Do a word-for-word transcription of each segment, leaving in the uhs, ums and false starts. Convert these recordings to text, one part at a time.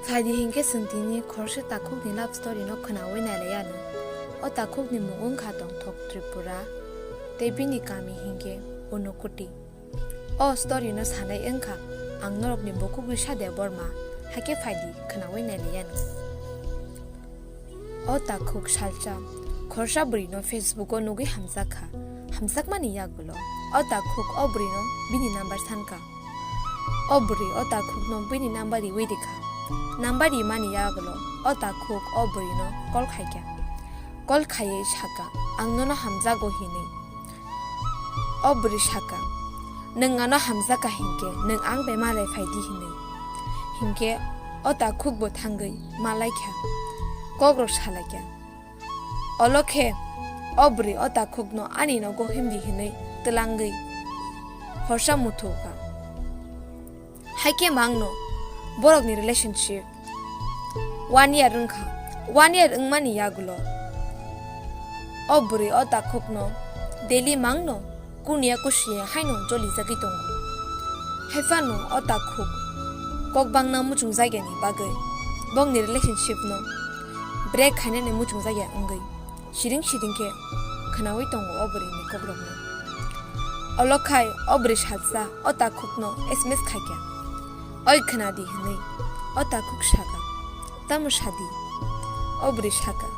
Phaidi hinkhe chwng tini khoroksa takhukni love story no khwnawi nailaianw. O takhukni mung wngkha Tongthok Tripura, tei bini kami hinkhe Unokoti. O story no sanai wngkha ang norokni bukhuk Risha Debbarma, haikhe phaidi khwnawi nailaianw. O takhuk salsa khorsa bwrwino Facebook o nugwi hamjakha. Hamjakmani yagulo o takhuk o bwrwino bini number sankha. O bwrwi o takhukno bini number riwi rikha. Number rimani yagulo o takhuk o bwrwino call khaikha. Call khaiwi sakha, "Ang nono hamjago," hinwi. O bwrwi sakha, "Nwng ano hamjakha hinkhe nwng ang bai malai phaidi," hinwi. Hinkhe o takhukbo thangwi malaikha, kokrok salaikha. Olokhe o bwrwi o takhukno ani nogo himdi hinwi twlangwi horsa muthukha. Haikhe mangno borokni relationship one year wngkha. One year wngmani yagulo o bwrwi o takhukno daily mangno kuniya kusiya haino jolijagwi tongo. Haiphano o takhuk kok bangna muchungjakya ni bagwi bongni relationship no break khainani muchungjaya wngwi siring siring khe khwnawi tongo o bwrwini kokrokno. Olokhai o bwrwi salsa o takhukno S M S khaikha, "Oi khwnadi," hinwi. O takhuk sakha, "Tamo sadi?" O bwrwi sakha,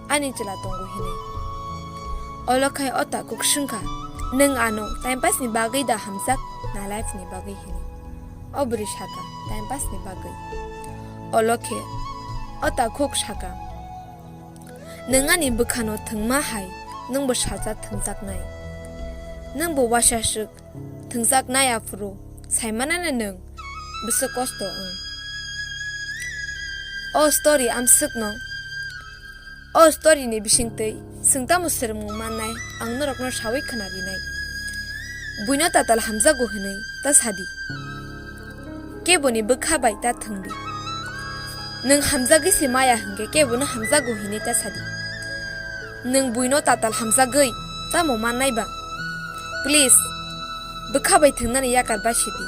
"Ani chwla tongo," hinwi. Olokhai o takhuk swngkha, "Nwng ano time pass ni bagwi da hamjak, na life ni bagwi?" hinwi. O bwrwi sakha, "Time pass ni bagwi." Olokhe o takhuk sakha, "Nwng ani bwkhano thwngma hai nwngbo salsa thwngjaknai. Nwngbo uaisa swk thwngjaknai, aphuru saimanano nwng bwswk kosto wng." O story amswkno, o story ni bisingtwi chwng tamo swrwngmung mannai, ang norokno sawi khwna rinai. Buino tatal hamjago hinwi ta sadi. Keboni bwkha bai ta thwngdi. Nwng hamjagwi se maya hinkhe kebono hamjago hinwi ta sadi. Nwng buino tatal hamjagwi tamo mannai ba? Please, bwkha bai thwngnani yakar bai sidi.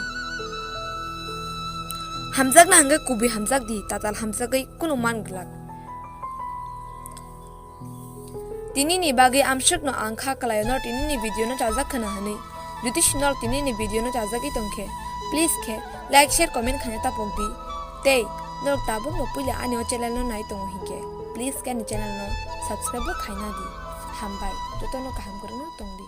Hamjakna hinkhe kubui hamjakdi, tatal hamjagwi kunu man glak. Tinini bagwi amswkno ang kha kwlaio norok tinini video no chajak khwna hwnwi. Jodi si norok tinini video no chajagwi tongkhe, please khe like, share, comment khaina tapokdi. Tei norok tabukno puila ani o channel no nai tongo hinkhe, please khe ani channel no subscribe bo khaina di. Hambai, jotono kaham kwrwngno tongdi.